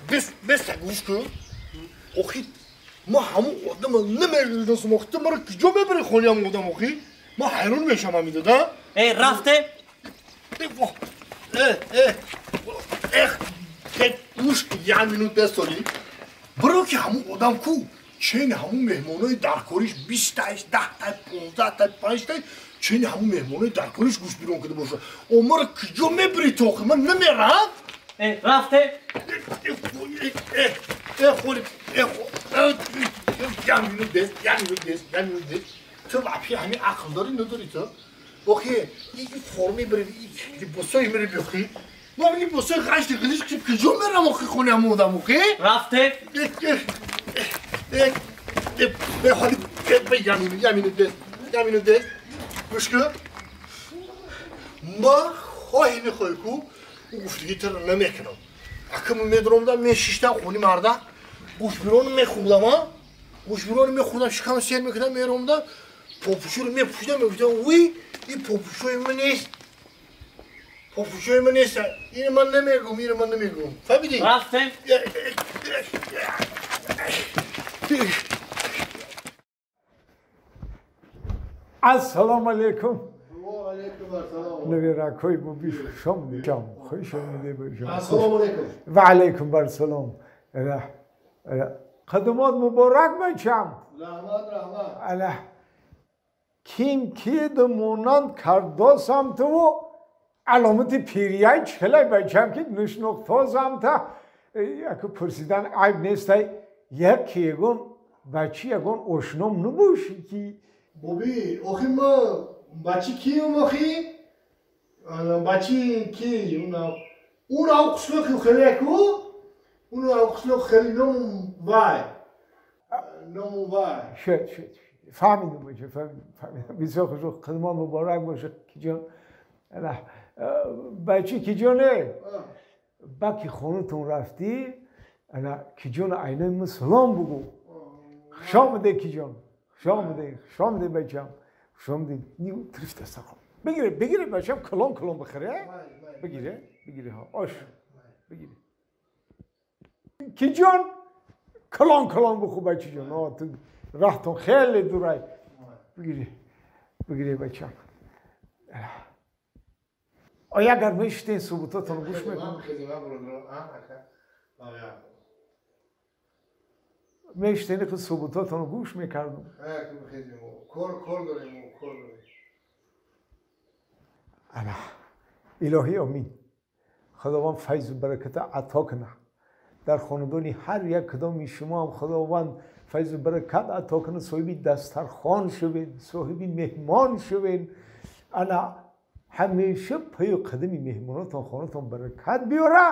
Бес гӯш кун. Охи ма ҳамун одама намешиносам. Охи ту маро куҷо мебари хони ҳамун одам охи? Ма ҳайрон мешавам ҳамида, да? Э, рафте? Гӯш як минут бестоли. Баро ки ҳамун одам ку чени ҳамун меҳмонои даркориш 20 тай, 10 тай, 15 тай, 5 тай чени ҳамун меҳмонои даркориш гӯш бирон кида боша. О маро куҷо мебари ту охи? Ман намерам. Э, рафте? Холи, як минут бес, як минут бес, як минут бес. Ту вообще ҳамин ақл дорӣ, надорӣ ту? Охи, и форми бири, либосои мери бихи. Ма либосои ғашти ғилиш куҷо мерам охи хони ҳамун одам охи? Рафте? Холи, як минут, як минут бес, як минут бес. Гӯш кун. Ма хоҳӣ мехоҳӣ ку, ӯ гуфтагӣ туро намекунам. Ака медромдам, мешиштам хони марда, гӯшбирону мехӯрдам, а? Гӯшбирону мехӯрдам, шикам сер мекардам, меромдам, попушӯро мепӯшидам, мегуфтам, вуй, ин попушои ман нест. Попушои ман нест. Ин ман намегӯм, ин ман намегӯм. Фаҳмидӣ? Рафте? Ассалому алайкум. Набиракҳои бобиш, хуш омадед, хуш омадед бошам. Ассалому алайкум. Ва алайкум барсалом. Қадамот муборак, бачам. Раҳмат, раҳмат. Ала ким киду монанд кардосам туву аломати пирияй чхелай, бачам, ки нушнухтозам та яку пурсидан айб нестай, як ки ягон бачи ягон ошном набошӣ ки? Боби, охи ма бачи киюм охи? Бачи ки? Уна қишлоқи хелеку? Уна қишлоқ хели ному вай. Ному вай. Шуд, шуд. Фаҳмидам, бача, фаҳмидам, фаҳмидам. Бисёр хуш, қадамот муборак боша, киҷон. Бачи киҷоне? Ба ки хонатон рафтӣ, ана киҷон айнаи ма салом бугӯ. Хуш омаде, киҷон. Хуш омаде, хуш омаде, бачам. Хуш омаде. Триф дастархон. Бигире, бигире, бачам, калон калон бихӯре. Бигире, бигире ҳа. Ош. Бигире. Киҷон калон калон бихӯ, бачиҷон. О, ту раҳтон хеле дурай. Бигире. Бигире, бачам. Оя агар мешитен суҳбатотонро гӯш мекунам. Мешитен ки суҳбатотонро гӯш мекардам. Кор дорем, кор дорем. Ана илоҳӣ омин. Худованд файзу бараката ато кунад. Дар хонадони ҳар як кадоми шумо ҳам Худованд файзу баракат ато кунад, соҳиби дастархон шавед, соҳиби меҳмон шавед. Ана ҳамеша паю қадами меҳмонотон хонатон баракат биёра.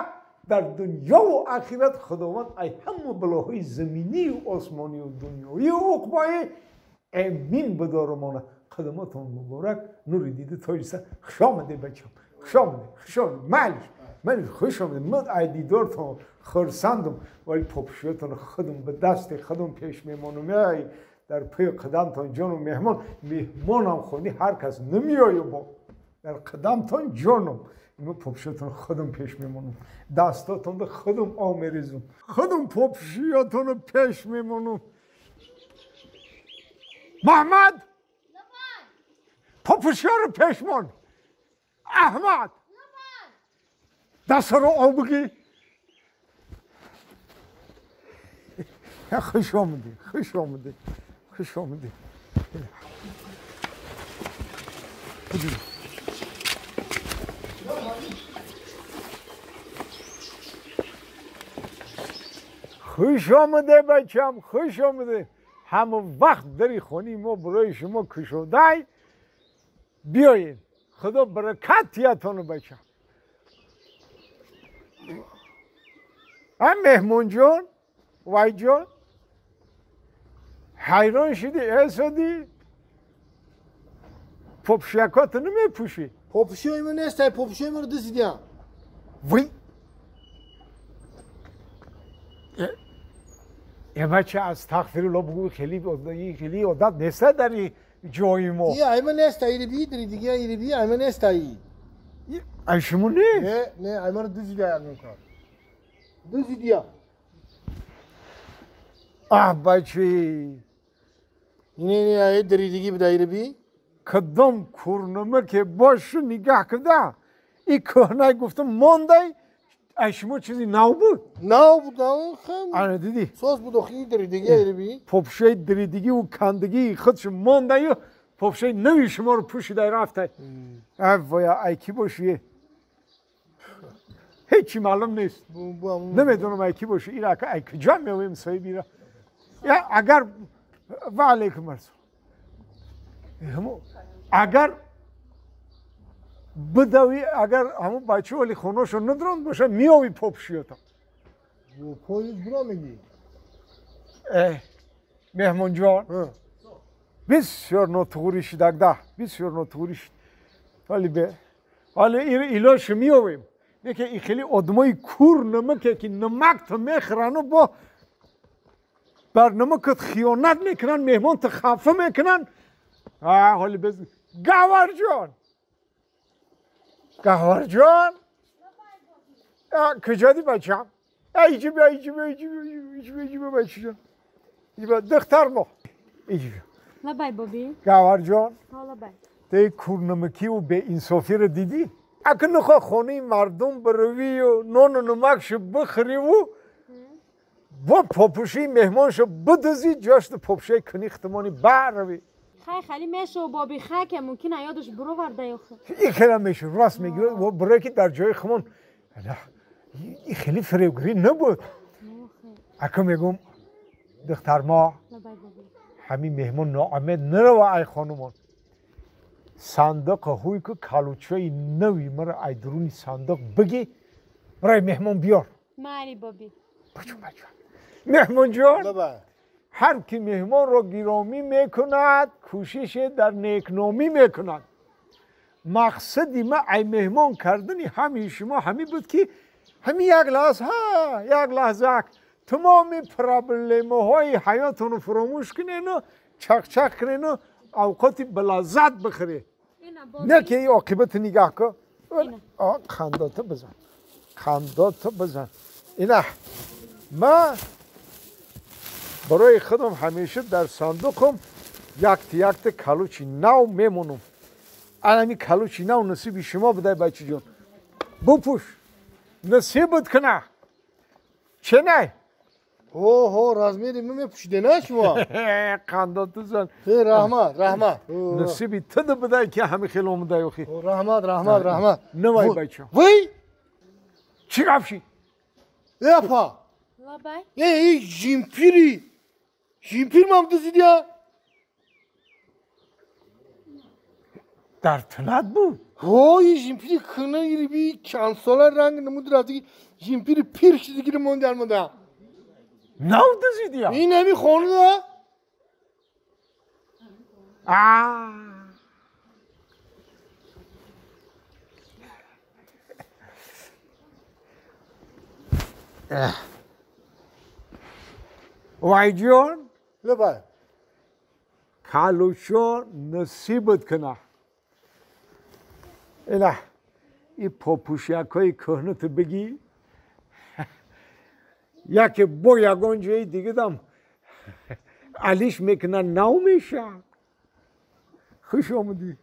Дар дунёву ахират Худованд ай ҳама балоҳои заминию осмонию дунёию уқбоӣ эмин бидорамона. Қадамотон муборак, нури дида тоҷиса. Хуш омадед, бачам. Хуш омадед, хуш омадед. Майлиш, майлиш, хуш омадед. Ман ай дидортон хурсандам, вале попушиётон худам ба дасти худам пеш мемонам. Ай дар паи қадамтон ҷону меҳмон, меҳмонам хони ҳар кас намеою бо. Дар қадамтон ҷонум. Имо попушиётон худам пеш мемонам. Дастотонда худам об мерезум. Худам попушиётонро пеш мемонам. Маҳмад! Попушиёро пеш мон. Аҳмад! Дастаро об бигир. Хуш омадӣ, хуш омадӣ, хуш омадӣ. Бигир. Хуш омаде, бачам, хуш омаде. Ҳама вақт дари хонаи мо барои шумо кушодай. Биёед. Худо баракат диҳатону, бачам. А меҳмонҷон, вайҷон, ҳайрон шудӣ, эсодӣ? Попушякото намепӯшӣ? Попушиёи ман нест, ай попушиёи маро дузидиям. Вой! Е, бача, астағфирулло бугӯ, хеле хеле одат неста дар ҷои мо. И ай ман нест, ай ири би, диги ири би, ай ман нест ай. ай шумо нест? Не, не, ай маро дуздида ягон кар. Дуздидия. Аҳ, бачи. Не, не, ай даридагӣ буда ираби. Кадом курнама ки бошу нигаҳ куда, и кӯҳнай гуфтам мондай, ай шумо чизи нав буд? Нав буд, хам. Ана дидӣ? Соз буд охи даридагӣ ираби. Попшаи даридагиву кандагии худш мондаю, попшаи нави шуморо пӯшидай рафтай. Ай воя, ай кӣ боши? Ҳечи маълум нест. Намедонам ай кӣ боши. Ира ай куҷо меоем соҳиби ира? Агар ва алайкум ассалом. Агар бидавӣ, агар ҳамон бача вали хонашо надронд боша, меови попшиётам. Поезд бура мегӣ? Меҳмонҷон, бисёр нотуғурӣ шуд агда, бисёр нотуғурӣ шуд. Вале бе, вале илош меовем. Неке и хеле одамои кур намаке ки намакта мехӯрану бо бар намакат хиёнат мекунанд, меҳмонта хафа мекунанд. Ҳоли без Гавҳарҷон, Гавҳарҷон, куҷоди бачам? Иҷи бия, иҷи бия, иҷи бия, иҷи бия, иҷи бия, бачаҷон. Иҷи бия, духтар мо. Иҷи бия. Лабай, боби. Гавҳарҷон, лабай. Те курнамакиву беинсофиро дидӣ? Ака нухо хонаи мардум биравию нону намакшо бихӯриву бо попушии меҳмоншо бидузӣ, ҷошто попушаи кунӣ хитмони баравӣ. Хай хали мешо боби, хай ке мумкин аёдаш буроварда ёхе. И хела мешо, рост мегӣ, буре ки дар ҷои хумон и хеле фиребгирӣ набуд. Ака мегум, духтар мо, ҳамин меҳмон ноумед нарава ай хонумон. Сандуқ ҳуй ку калучаи нави мара ай дуруни сандуқ бигӣ, барои меҳмон биёр. Майли боби. Бачо, бачо. Меҳмонҷон, ҳар ки меҳмонро гиромӣ мекунад, кӯшише дар некномӣ мекунад. Мақсади ма ай меҳмон кардани ҳамаи шумо ҳамин буд ки ҳамин як лаҳза, як лаҳзак тамоми проблемаҳои ҳаётонро фуромӯш кунену чақчақ кунену авқоти балаззат бихӯред. Не ки ин оқибати нигаҳ кун. Хандото бизан, хандото бизан. Ина ма барои худам ҳамеша дар сандуқам якта якта калучи нав мемонам. Ана ҳамин калучи нав насиби шумо будай, бачаҷон. Бупӯш, насибат куна. Че най? Ҳо, ҳо, размери ма мепӯшиде на шумо? Қандото зан. Раҳмат, раҳмат. Насиби туда будай ки ҳамин хел омадай охи. Раҳмат, раҳмат, раҳмат. Навай, бача. Вай? Чӣ гап шид? Э, апа. Лабай. Э, ин жимпири. Жимпир мам дуздидия? Дар тунат буд? Ҳо, ин жимпири кӯна ириби чанд сола ранг намуд рафтаги жимпири пир шидагиро монди алмада. Нав дуздидия? Ин ҳами хонуда? Вайҷон, лабай. Калучо насибат куна. Ила, и попушякҳои кӯҳнато бигӣ, яке бо ягон ҷои дигадам алиш мекуна, нав меша. Хуш омадӣ.